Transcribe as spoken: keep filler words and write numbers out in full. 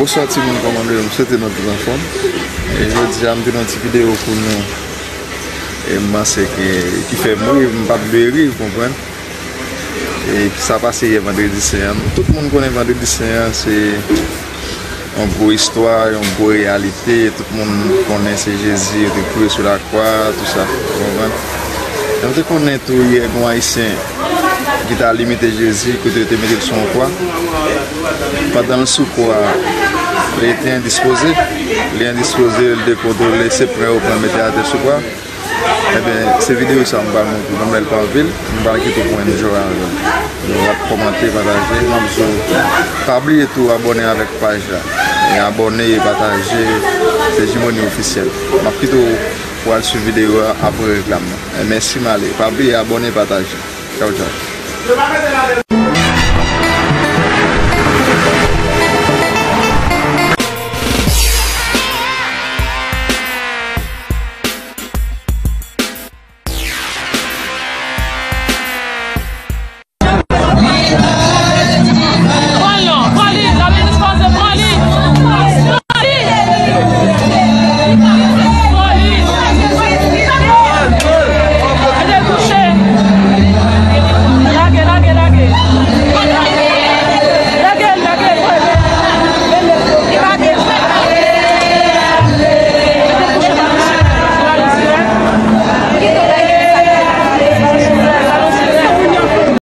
Bonswa timoun, kòman nou ye? M swete nou tout anfòm. E jodi a, m te nan ti videyo pou nou. E m panse ke, ki fè m ri, m pa t vle ri, ou konprann? E ki sa pase yè Vandredi Sen an. Tout moun konnen Vandredi Sen an, se yon gwo istwa, yon gwo reyalite. Tout moun konnen se Jezi yo te klouye sou lakwa, tou sa. Ou konprann? E nou te konnen tou yè, gen yon Ayisyen ki t al imite Jezi, kote yo te mete l sou yon kwa. Pandan l sou kwa a, li te endispoze. Li endispoze, li dekontwole, se pran yo pran mete atè sou kwa. Ebyen, se videyo sa m pral montre w, nan lè l pa anpil, m pral kite w pou enjoy avè m. Nou ap kòmante, pataje, m ap di w, pa bliye tou abòne avèk paj la. E abòne e pataje, se Jimony Officiel. M ap kite w pou al swiv videyo a apre reklam nan. E mèsi, m ale. Pa bliye abòne, pataje. Tchaw, tchaw.